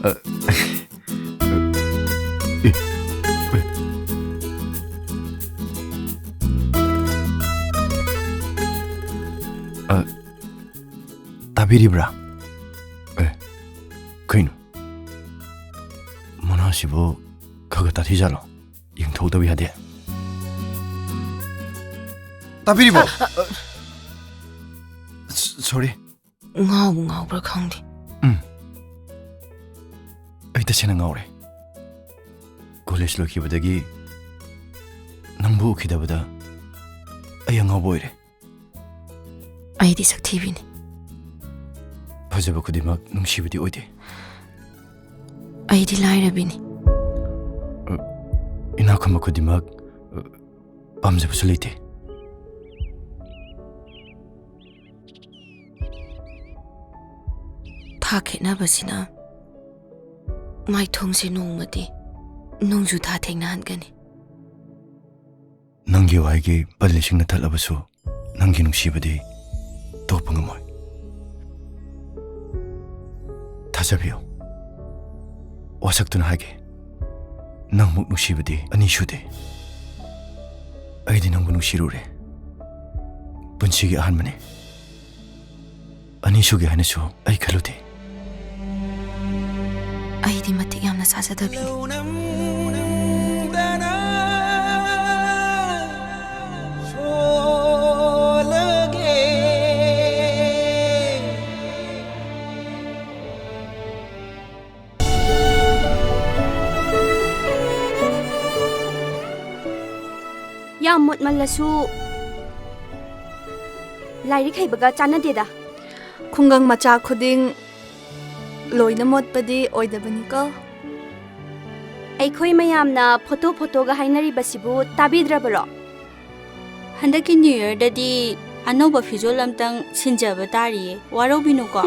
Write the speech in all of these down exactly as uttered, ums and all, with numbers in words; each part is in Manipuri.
ꯑ, ꯑ, ꯑꯦ, ꯑꯦ꯫ ꯑ, ꯇꯥꯕꯤꯔꯤꯕ꯭ꯔꯥ? ꯑꯦ, ꯀꯩꯅꯣ? ꯃꯅꯥꯁꯤꯕꯨ ꯈꯔ ꯈꯔ ꯇꯥꯊꯤꯖꯥꯠꯂꯣ? ꯌꯦꯡꯊꯣꯛꯇꯕ ꯌꯥꯗꯦ꯫ ꯇꯥꯕꯤꯔꯤꯕꯣ? ꯑ, ꯑ, ꯑ, ꯁ-, sorry꯫ ꯉꯥꯎꯕꯨ ꯉꯥꯎꯕ꯭ꯔꯥ ꯈꯪꯗꯦ꯫ ꯎꯝ꯫ ꯑꯩ ꯇꯁꯦꯡꯅ ꯉꯥꯎꯔꯦ꯫ ꯀꯣꯂꯦꯖ ꯂꯣꯏꯈꯤꯕꯗꯒꯤ ꯅꯪꯕꯨ ꯎꯈꯤꯗꯕꯗ ꯑꯩ ꯑꯉꯥꯎꯕ ꯑꯣꯏꯔꯦ꯫ ꯑꯩꯗꯤ ꯁꯛꯊꯤꯕꯤꯅꯤ꯫ ꯐꯖꯕ ꯈꯨꯗꯤꯡꯃꯛ ꯅꯨꯡꯁꯤꯕꯗꯤ ꯑꯣꯏꯗꯦ꯫ ꯑꯩꯗꯤ ꯂꯥꯏꯔꯕꯤꯅꯤ꯫ ꯑ, ꯏꯅꯥꯛ ꯈꯨꯟꯕ ꯈꯨꯗꯤꯡꯃꯛ, ꯑ, ꯄꯥꯝꯖꯕꯁꯨ ꯂꯩꯇꯦ꯫ ꯊꯥꯛ ꯈꯦꯠꯅꯕꯁꯤꯅ ꯃꯥꯏꯊꯣꯡꯁꯦ ꯅꯣꯡꯃꯗꯤ ꯅꯣꯡꯖꯨ ꯊꯥ ꯊꯦꯡꯅꯍꯟꯒꯅꯤ꯫ ꯅꯪꯒꯤ ꯋꯥꯍꯩꯒꯤ ꯄꯜꯂꯤꯁꯤꯡꯅ ꯊꯠꯂꯕꯁꯨ, ꯅꯪꯒꯤ ꯅꯨꯡꯁꯤꯕꯗꯤ ꯇꯣꯛꯄ ꯉꯝꯃꯣꯏ꯫ ꯊꯥꯖꯕꯤꯌꯨ, ꯋꯥꯁꯛꯇꯨꯅ ꯍꯥꯏꯒꯦ, ꯅꯪꯃꯨꯛ ꯅꯨꯡꯁꯤꯕꯗꯤ ꯑꯅꯤ ꯁꯨꯗꯦ꯫ ꯑꯩꯗꯤ ꯅꯪꯕꯨ ꯅꯨꯡꯁꯤꯔꯨꯔꯦ, ꯄꯨꯟꯁꯤꯒꯤ ꯑꯍꯥꯟꯕꯅꯤ꯫ ꯑꯅꯤꯁꯨꯒꯤ ꯍꯥꯏꯅꯁꯨ ꯑꯩ ꯈꯜꯂꯨꯗꯦ꯫ ꯑꯩꯗꯤ ꯃꯇꯤꯛ ꯌꯥꯝꯅ ꯆꯥꯖꯗꯕꯤꯅꯤ꯫ ꯌꯥꯝ ꯃꯣꯠꯃꯜꯂꯁꯨ ꯂꯥꯏꯔꯤꯛ ꯍꯩꯕꯒ ꯆꯥꯟꯅꯗꯦꯗ꯫ ꯈꯨꯡꯒꯪ ꯃꯆꯥ ꯈꯨꯗꯤꯡ ꯂꯣꯏꯅ ꯃꯣꯠꯄꯗꯤ ꯑꯣꯏꯗꯕꯅꯤꯀꯣ꯫ ꯑꯩꯈꯣꯏ ꯃꯌꯥꯝꯅ ꯐꯣꯇꯣ ꯐꯣꯇꯣꯒ ꯍꯥꯏꯅꯔꯤꯕꯁꯤꯕꯨ ꯇꯥꯕꯤꯗ꯭ꯔꯕꯔꯣ? ꯍꯟꯗꯛꯀꯤ New Yearꯗꯗꯤ ꯑꯅꯧꯕ ꯐꯤꯖꯣꯜ ꯑꯝꯇꯪ ꯁꯤꯟꯖꯕ ꯇꯥꯔꯤꯌꯦ, ꯋꯥꯔꯧꯕꯤꯅꯨꯀꯣ꯫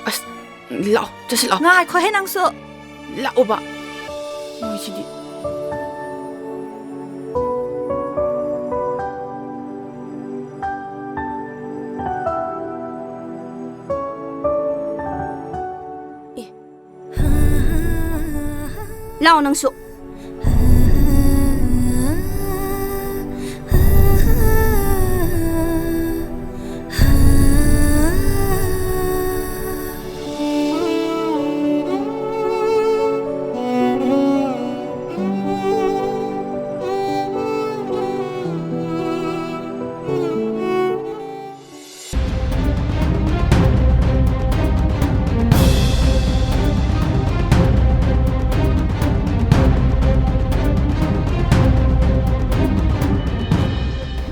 ꯑꯁ, ꯂꯥꯛꯑꯣ, ꯆꯠꯁꯤ ꯂꯥꯛꯑꯣ꯫ ꯉꯥꯏꯈꯣꯍꯦ ꯅꯪꯁꯨ꯫ ꯂꯥꯛꯑꯣꯕ꯫ ꯃꯣꯏꯁꯤꯗꯤ꯫ ꯑꯦ, ꯇꯥꯎ ꯅꯪꯁꯨ꯫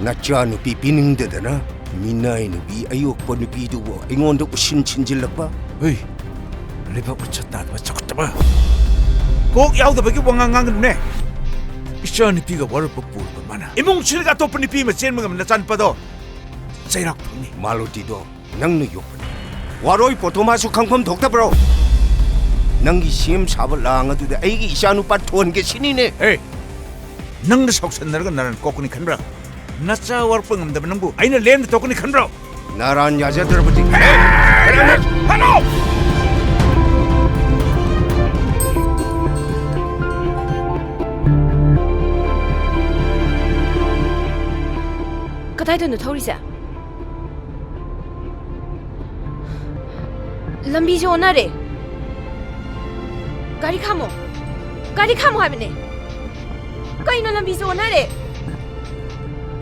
ꯅꯆꯥꯅꯨꯄꯤ ꯄꯤꯅꯤꯡꯗꯗꯅ ꯃꯤꯅꯥꯏ ꯅꯨꯄꯤ ꯑꯌꯣꯛꯄ ꯅꯨꯄꯤꯗꯨꯕꯨ ꯑꯩꯉꯣꯟꯗ ꯎꯁꯤꯟ ꯁꯤꯟꯖꯤꯜꯂꯛꯄ? ꯍꯨꯏ, ꯂꯩꯕꯥꯛ ꯃꯆꯥ ꯇꯥꯗꯕ, ꯆꯥꯎꯈꯠꯇꯕ꯫ ꯀꯣꯛ ꯌꯥꯎꯗꯕꯒꯤ ꯋꯥꯉꯥꯡ ꯉꯥꯡꯒꯅꯨꯅꯦ꯫ ꯏꯆꯥ ꯅꯨꯄꯤꯒ ꯋꯥꯔꯣꯏꯄꯣꯠ ꯄꯨꯔꯕ ꯃꯥꯅ ꯏꯃꯨꯡ ꯁꯤꯗꯒꯤ ꯑꯇꯣꯞꯄ ꯅꯨꯄꯤ ꯑꯃ ꯆꯦꯟꯕ ꯉꯝꯕ ꯅꯆꯥꯅꯨꯄꯥꯗꯣ ꯆꯩꯔꯥꯛ ꯐꯪꯅꯤ꯫ ꯃꯥꯂꯣꯇꯤꯗꯣ ꯅꯪꯅ ꯌꯣꯛꯄꯅꯤ꯫ ꯋꯥꯔꯣꯏ ꯄꯣꯠꯇꯣ ꯃꯥꯁꯨ ꯈꯪꯐꯝ ꯊꯣꯛꯇꯕ꯭ꯔꯣ? ꯅꯪꯒꯤ ꯁꯦꯝ ꯁꯥꯕ ꯂꯥꯡ ꯑꯗꯨꯗ ꯑꯩꯒꯤ ꯏꯆꯥꯅꯨꯄꯥ ꯊꯣꯟꯒꯦ ꯁꯤꯅꯤꯅꯦ꯫ ꯍꯦ, ꯅꯪꯒ ꯁꯥꯎꯁꯟꯅꯔꯒ ꯅꯔꯥꯟ ꯀꯣꯛꯀꯅꯤ ꯈꯟꯕ꯭ꯔꯥ? ꯅꯆꯥ ꯋꯥꯔꯛꯄ ꯉꯝꯗꯕ ꯅꯪꯕꯨ ꯑꯩꯅ ꯂꯦꯝꯅ ꯇꯣꯛꯀꯅꯤ ꯈꯟꯕ꯭ꯔꯣ? ꯅꯔꯥꯟ ꯌꯥꯖꯗ꯭ꯔꯕꯗꯤ꯫ ꯍꯦ! ꯍꯜꯂꯣ! ꯀꯗꯥꯏꯗꯅꯣ ꯊꯧꯔꯤꯁꯦ? ꯂꯝꯕꯤꯁꯦ ꯑꯣꯟꯅꯔꯦ꯫ ꯒꯥꯔꯤ ꯈꯥꯝꯃꯣ꯫ ꯒꯥꯔꯤ ꯈꯥꯝꯃꯣ ꯍꯥꯏꯕꯅꯦ꯫ ꯀꯩꯅꯣ ꯂꯝꯕꯤꯁꯦ ꯑꯣꯟꯅꯔꯦ?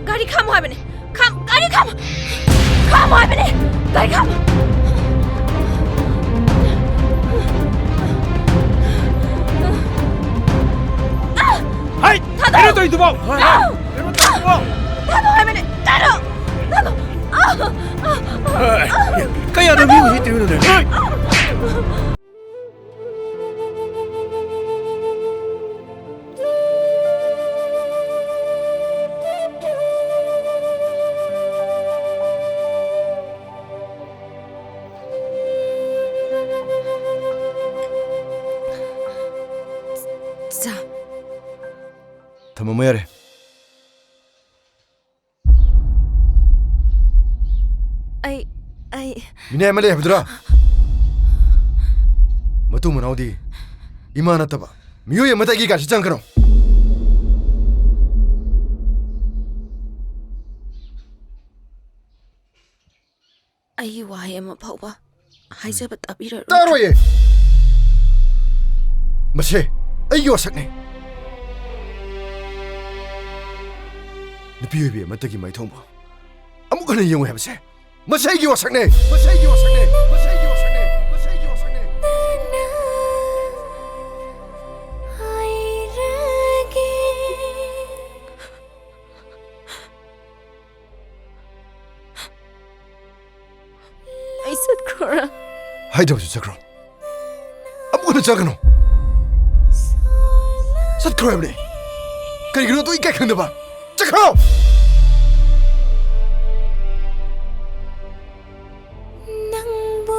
ꯒꯥꯔꯤ ꯈꯥꯝꯃꯣ ꯍꯥꯏꯕꯅꯦ꯫ ꯈꯥꯝ-, ꯒꯥꯔꯤ ꯈꯥꯝꯃꯣ꯫ ꯈꯥꯝꯃꯣ ꯍꯥꯏꯕꯅꯦ꯫ ꯒꯥꯔꯤ ꯈꯥꯝꯃꯣ꯫ ꯍꯥꯏ! ꯊꯥꯗꯧ! ꯀꯩꯅꯣ ꯇꯧꯔꯤꯗꯨꯕꯣ? ꯊꯥꯗꯧ! ꯀꯩꯅꯣ ꯇꯧꯔꯤꯗꯨꯕꯣ? ꯊꯥꯗꯧ ꯍꯥꯏꯕꯅꯦ! ꯊꯥꯗꯧ! ꯊꯥꯗꯧ! ꯀꯌꯥꯗ ꯃꯤ ꯍꯧꯖꯤꯛ ꯇꯤꯔꯨꯅꯨꯗ? ꯆꯥ꯫ ꯊꯝꯃꯝꯃꯣ ꯌꯥꯔꯦ꯫ ꯑꯩ, ꯑꯩ ꯃꯤꯅꯥꯏ ꯑꯃ ꯂꯩ ꯍꯥꯏꯕꯗꯨꯔꯥ? ꯃꯇꯨ ꯃꯅꯥꯎꯗꯤ ꯏꯃꯥ ꯅꯠꯇꯕ? ꯃꯤꯑꯣꯏ ꯑꯃꯠꯇ ꯑꯩꯒꯤ ꯀꯥꯁꯤ ꯆꯪꯒꯅꯨ꯫ ꯑꯩꯒꯤ ꯋꯥꯍꯩ ꯑꯃ ꯐꯥꯎꯕ ꯍꯥꯏꯖꯕ ꯇꯥꯕꯤꯔꯔꯣꯏ꯫ ꯇꯥꯔꯣꯏꯌꯦ꯫ ꯃꯁꯦ ꯑꯩꯒꯤ ꯋꯥꯁꯛꯅꯦ꯫ ꯅꯨꯄꯤ ꯑꯣꯏꯕꯤ ꯑꯃꯠꯇꯒꯤ ꯃꯥꯏꯊꯣꯡꯕꯨ ꯑꯃꯨꯛ ꯍꯟꯅ ꯌꯦꯡꯉꯨ ꯍꯥꯏꯕꯁꯦ ꯃꯁꯦ ꯑꯩꯒꯤ ꯋꯥꯁꯛꯅꯦ꯫ ꯃꯁꯦ ꯑꯩꯒꯤ ꯋꯥꯁꯛꯅꯦ꯫ ꯃꯁꯦ ꯑꯩꯒꯤ ꯋꯥꯁꯛꯅꯦ꯫ ꯃꯁꯦ ꯑꯩꯒꯤ ꯋꯥꯁꯛꯅꯦ꯫ ꯑꯩ ꯆꯠꯈ꯭ꯔꯣꯔꯥ? ꯍꯥꯏꯗꯕꯁꯨ ꯆꯠꯈ꯭ꯔꯣ꯫ ꯑꯃꯨꯛ ꯍꯟꯅ ꯆꯪꯒꯅꯨ꯫ ꯆꯠꯈ꯭ꯔꯣ ꯍꯥꯏꯕꯅꯦ꯫ ꯀꯔꯤꯒꯤꯅꯣ ꯑꯗꯨ ꯏꯀꯥꯏ ꯈꯪꯗꯕ? ꯆꯠꯈ꯭ꯔꯣ! ꯅꯪꯕꯨ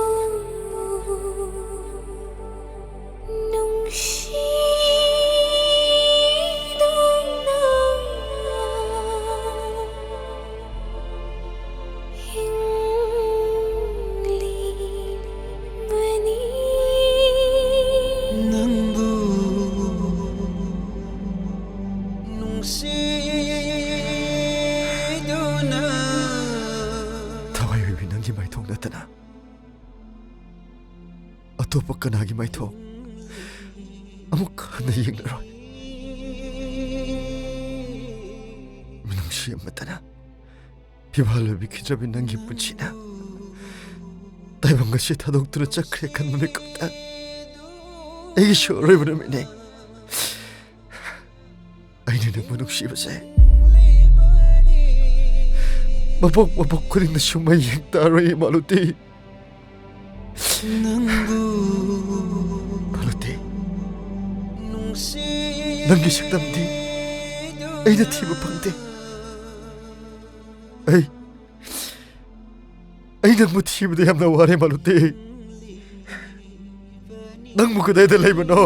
ꯅꯨꯡꯁꯤꯗꯨꯅ ꯍꯤꯡꯂꯤꯕꯅꯤ꯫ ꯅꯪꯕꯨ ꯅꯨꯡꯁꯤꯗꯨꯅ ꯊꯋꯥꯏ ꯑꯣꯏꯕꯤ ꯅꯪꯒꯤ ꯃꯥꯏꯊꯣꯡ ꯅꯠꯇꯅ ꯑꯇꯣꯞꯄ ꯀꯅꯥꯒꯤ ꯃꯥꯏꯊꯣꯡ ꯑꯃꯨꯛ ꯍꯟꯅ ꯌꯦꯡꯂꯔꯣꯏ꯫ ꯃꯤꯅꯨꯡꯁꯤ ꯑꯃꯠꯇꯅ ꯐꯤꯚꯥꯜ ꯑꯣꯏꯕꯤꯈꯤꯗ꯭ꯔꯕꯤ ꯅꯪꯒꯤ ꯄꯨꯟꯁꯤꯅ ꯇꯥꯏꯕꯪ ꯑꯁꯤ ꯊꯥꯗꯣꯛꯇꯨꯅ ꯆꯠꯈ꯭ꯔꯦ ꯈꯟꯕ ꯃꯤꯀꯨꯞꯇ ꯑꯩꯒꯤꯁꯨ ꯑꯔꯣꯏꯕ ꯅꯨꯃꯤꯠꯅꯤ꯫ ꯑꯩꯅ ꯅꯪꯕꯨ ꯅꯨꯡꯁꯤꯕꯁꯦ ꯃꯄꯣꯛ ꯃꯄꯣꯛ ꯈꯨꯗꯤꯡꯗꯁꯨ ꯃꯩ ꯌꯦꯡ ꯇꯥꯔꯣꯏ, ꯃꯥꯂꯨꯇꯤ꯫ ꯅꯪꯕꯨ ꯃꯥꯂꯨꯇꯤ, ꯅꯪꯒꯤ ꯁꯛꯇꯝꯗꯤ ꯑꯩꯅ ꯊꯤꯕ ꯐꯪꯗꯦ꯫ ꯑꯩ ꯑꯩ ꯅꯪꯕꯨ ꯊꯤꯕꯗ ꯌꯥꯝꯅ ꯋꯥꯔꯦ, ꯃꯥꯂꯨꯇꯤ꯫ ꯅꯪꯕꯨ ꯀꯗꯥꯏꯗ ꯂꯩꯕꯅꯣ?